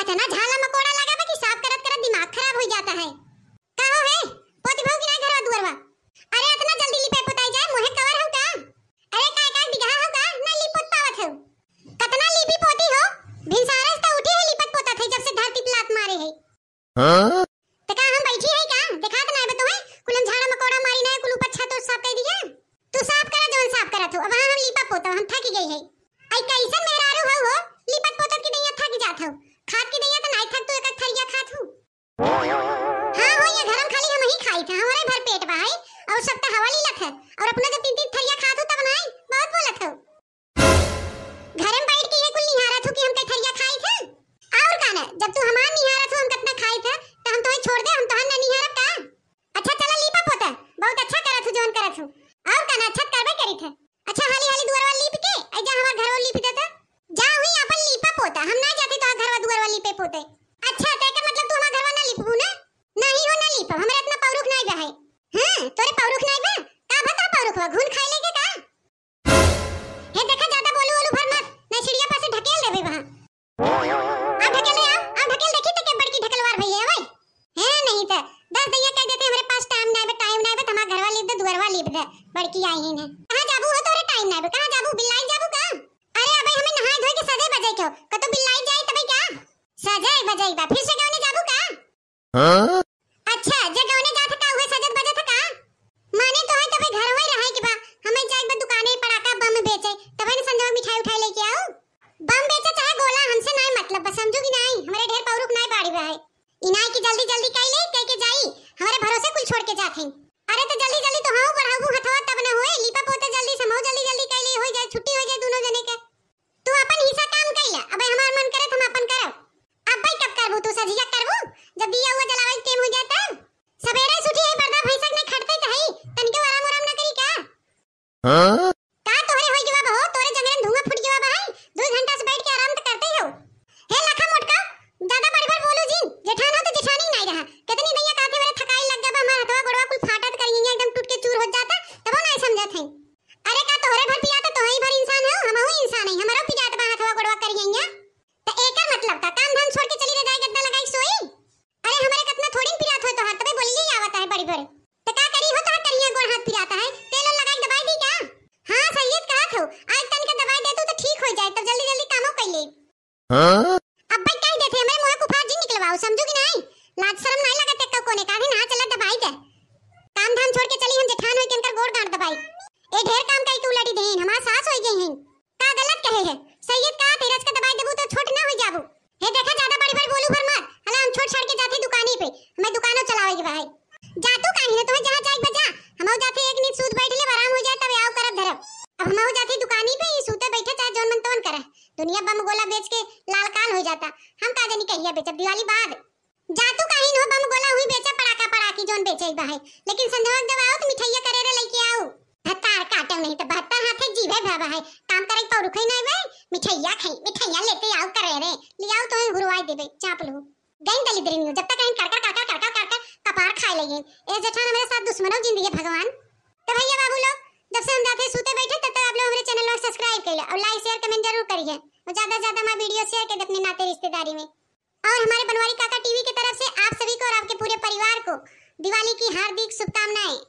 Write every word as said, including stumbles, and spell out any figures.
तना झाला मकोड़ा लगा बा कि साफ करत करत दिमाग खराब होइ जाता है। का हो हे, पोती भउ कि नाहीं घरवा दुअरवा? अरे अतना जल्दी लिपे पोताई जाए, मोहे कवर हउ का? अरे का एकाध बिगहा हउ का, ना लिप पोत पावत हउ? कतना लिपी पोती हो, भिनसारे से त उठी है लिपत पोतत है, जब से धरती पे लात मारे है। हाँ? त का हम बैठी है का? देखात नाहीं बा तोहे? कुल हम झाड़ा मकोड़ा मारी ना, कुल ऊपर छत उत साफ कर दिया। तू साफ करा जवन साफ करत हो, अब हम लिपा पोतब, हम थक गई है। आई कैसन मेहरारू हउ हो, लिपत पोतत की दहिया थक जात हउ, खात की दहिया त नाहीं थक, तू एक एक थरिया खात हउ। हाँ हो, ये घर में खाली हम ही खाई थे, हमरे भर पेट बा है, और सब त हवा लीलत है, और अपना जब तीन तीन थरिया खात हउ तब नाहीं, बहुत बोलत हउ। घर में बैठ के ये कुल निहारत हउ कि हम कई थरिया खाई थे? और का ना, जब तू हमार निहारत हउ हम कितना खाई थे, त हम तोहे छोड़ दे, हम तोहार ना निहारब का? अच्छा चला लीपा पोता, बहुत अच्छा करत हउ जवन करत हउ, और का ना, अच्छा त करबे करी थे। अच्छा हाली हाली दुअरवा लीप के, ऐ जा हमार घरवा लीप देता। जा हुई अपन लीपा पोता, हम ना जाती तोहार घरवा दुअरवा लीपे पोते। अच्छा त एकर मतलब तू हमार घरवा ना लीपबू ना? नाहीं हो ना लीपब, हमरे इतना पौरुख नाहीं बा है। हाँ तोरे पौरुख नाहीं बा, का बता पौरुख बा, घुन खाए लेके का? हे देखा, ज्यादा बोलू ओलू भर मत, नहीं सीढ़िया पर से ढकेल देबे वहाँ। आ ढकेल रे, आ, आ ढकेल, देखी त के बड़की ढकेलवार भइया है, ओए। हे नहीं त दस दइया कह देते, हमरे पास टाइम नाहीं बा, टाइम नाहीं बा, त हमार घरवा लीप दे, दुअरवा लीप दे, बड़की आई ही ना। कहाँ जाबू हो, तोरे टाइम नाहीं बा, कहाँ जाबू, बिल्लाई जाबू का? अरे अबे हमें नहाए धोए के सजे बजे के हो, कतो बिल्लाई जाई तबे का? सजे बजे बा, फिर से गवने जाबू का? हाँ? अच्छा, जे गवने जात का, उहे सजत बजत का? माने तोहे तबे घरवे रहे के बा, हमें जाए बा दुकाने पड़ाका बम बेचे, तबे न संझवा मिठाई उठाई लेके आऊ। बम बेचे चाहे गोला, हमसे नाहीं मतलब, बस समझू कि नाहीं, हमरे ढेर पौरुख नाहीं बाड़ी बा है। इनाई की जल्दी जल्दी कई ले, कई के जाई, हमरे भरोसे कुल छोड़ के जात हैं। अरे त जल्दी जल्दी तो हाँ बढ़ाबू हथवा तब न होए, लीपा पोते जल्दी समझो, जल्दी जल्दी कई ले, होई जाए, छुट्टी होई जाए दोनों जने के। तू अपन हिस्सा काम कइला, अबे हमार मन करे त हम अपन करब। अब्बे कब करबू तू, सझिया करबू? जब दिया हुआ जलावे के टेम हो जाए तब? सबेरे से उठी है बरदा भैंसक नहीं खटते त हई, तनिको आराम उराम ना करी का? हाँ? का तोहरे होई गवा बहो, तोरे जंगरे में धुआं फूट गवा बा है, दो घंटा से बैठ के आराम त करते ही हो। हे लखा मोटका, ज्यादा बड़ बड़ बोलू जिन, जेठान हो त जेठानी नहीं रहा। कितनी दैया कहते मेरे थकाई लग गवा, हमार हथवा गोड़वा कुल फाटत करिए एकदम टूट के चूर हो जाता, तबो नहीं समझत है। अरे का तोहरे भर पियात, तोहई भर इंसान हो, हमहू इंसान हई, हमरो पियात बा हथवा गोड़वा करियैया। त एकर मतलब का काम धाम छोड़ के चली रे जाए गद्दा लगाई सोई? अरे हमरे कतना थोड़ी न पिरात होए तोहार, तबे बोलिए आवत है बड़ी बड़ी। त का करी हो तोहार करिया गोड़ हाथ पिरात है, तेल ओल लगाई दबाई दी का? हाँ सैयद कहत हो, आज तनिका दबाई दे तू त ठीक हो जाए, तब जल्दी जल्दी कामो कर ले। हाँ? अब्बे कह देते, हमरे मुँह कुफार जिन निकलवाओ, समझू कि नाहीं? लाज शरम नाहीं लगत एक्का कोने का, ना चला दबाई दे। काम धाम छोड़ के चली हम जेठान होई के इनकर गोड़ गांठ दबाई। ए ढेर काम कई के उलटी देहिन, हमार सास होई गई हैं। का गलत कहे है? सैयद का तेरस के दबाई देबू तो छोट ना होई जाबू। हे देखा ज्यादा बड़ी बड़ी बोलू भर मत, हला हम छोड़ छाड़ के जाते दुकानी पे, हमें दुकानों चलावे के बा है। जा तू काहे ना, तुम्हें जहाँ जाए बजा, हमहू जाते एक नींद सूत बैठ ले, आराम हो जाए तब आओ करब धरब। अब हमहू जाते दुकानी पे, ई सूते बैठे चाहे जौन मन तौन करे। दुनिया बम गोला बेच के लाल काल हो जाता, हम का जानी कहिया बेचब दिवाली बाद। जा तू काहे ना बम गोला हुई बेचा पड़ाका पड़ाकी जौन बेचे बा है, लेकिन संझवा जब आओ तो मिठाइया करे रे लेके आओ। भत्तार काटे नहीं तो भत्तार हाथे जीवे भा बा है, काम करे पौरुखे नहीं बे, मिठाइया खाई मिठाइया लेते आओ करे रे, ले आओ तो हुरवाई देबे चाप लो। गई दलिद्रिनियो, जब तक कहीं कड़कड़ कड़कड़ कड़कड़ कड़कड़ कपार खाए लगे। ए जेठान मेरे साथ दुश्मनों जिंदगी है भगवान। तो भैया बाबू लोग, जब से हम जाते सूते बैठे तब तक आप लोग हमारे चैनल को सब्सक्राइब कर ले और लाइक शेयर कमेंट जरूर करिए और ज्यादा से ज्यादा हमारे वीडियो शेयर कर दे अपने नाते रिश्तेदारी में। और हमारे बनवारी काका टीवी की तरफ से आप सभी को और आपके पूरे परिवार को दिवाली की हार्दिक शुभकामनाएं।